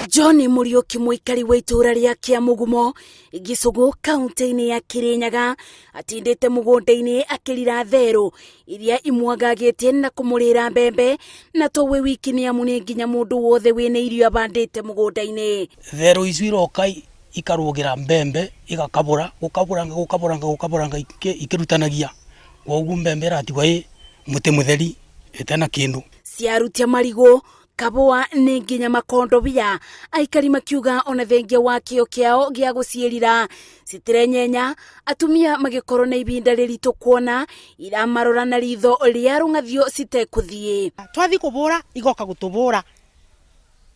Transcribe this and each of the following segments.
John Muriuki mũikari wa itũũra rĩa Kĩamũgumo Gĩcũgũ kaunti-inĩ ya Kirinyaga atindĩte mũgũnda-inĩ akĩrira therũ iria imwagagĩtie na kũmũrĩra mbembe na to we wiki nĩ amu nĩ nginya mũndũ wothe wĩna irio abandĩte mũgũnda-inĩ. Therũ icio iroka ikarũgĩra mbembe igakabũra gũkabũranga gũkabũranga gũkabũranga ikĩrutanagia kwoguo mbembe ĩratigwo ĩ mũtĩ mũtheri ĩtena kĩndũ. Ciarutia marigũ kabũa nĩ nginya makondobia aikari makiuga ona thengia wa kĩo kĩao gĩa gũciĩrira citirenyenya atumia magĩkorwo na ibinda rĩritũ kuona iramarora na ritho rĩa rũng'athio citekũthiĩ. Twathi kũbũra igoka gũtũbũra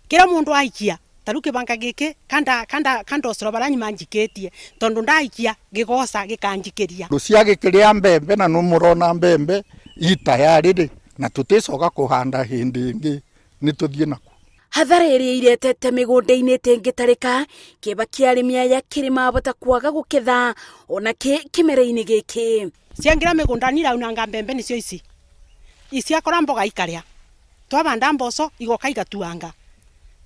kĩrĩa mũndũ aikia ta rĩu kĩbanga gĩkĩ kanda kanda kandocora barĩa manjikĩtie tondu ndaikia gĩgoca gĩkanjikĩria. Ciagĩkĩrĩa mbembe na nĩ mũrona mbembe i tayarĩ rĩ na tũticoka kũhanda hĩndĩ ĩngĩ nĩ tũthiĩ nakuo. Hathara ĩrĩa iretete mĩgũnda-inĩ ĩtĩngĩtarĩka kĩeba kĩa arĩmi aya kĩrĩ mabata kwaga gũketha ona kĩ kĩmera-inĩ gĩkĩ. Ciaingĩra mĩgũnda niraunanga mbembe nĩcio ici iciakora mboga ikarĩa twabanda mboco igoka igatuanga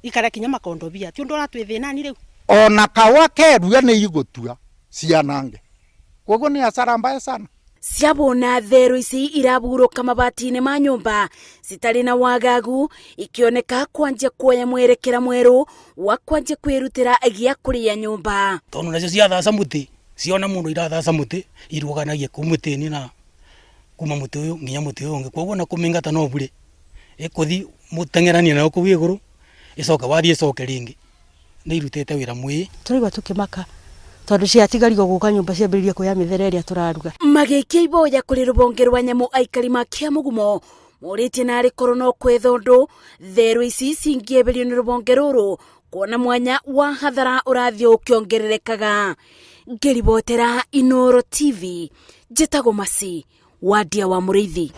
ikarĩa kinya makondobia ti ũndũ ũratwĩ thĩnani rĩu. Ona kawa kerua nĩ igũtua cianange koguo nĩ hasara mbaya sana. Ciabona therũ ici iraburũka mabati-inĩ ma nyũmba citarĩ na wagagu ikĩoneka kwanjia kuoya mwerekera mwerũ wa kwanjia kwĩrutĩra gĩa kũrĩa nyũmba. Tondu nacio ciathaca mũtĩ ciona mũndũ irathaca mũtĩ irũganagia kũu mũtĩ-inĩ na kuma mũtĩ ũyũ nginya mũtĩ ũyũ ũngĩ koguo na kũmĩingata no bure ĩkũthi mũteng'eranie nayo kũu igũrũ ĩcoke wathiĩ ĩcoke rĩngĩ nĩ irutĩte wĩra mwĩ. Tũraigua tũkĩmaka tondũ ciatigarirwo gũka nyũmba ciambĩrĩria kuoya mĩthere ĩrĩa tũraruga. Magĩikia iboya kũrĩ rũbonge rwa nyamũ aikari ma Kĩamũgumo morĩtie narĩ korwo no kwetha ũndũ therũ ici cingĩeberio nĩ rũbonge rũrũ kuona mwanya wa hathara ũrathiĩ ũkĩongererekaga. Ngĩribotera Inooro TV njĩtagwo Masi Wandia wa Mũrĩithi.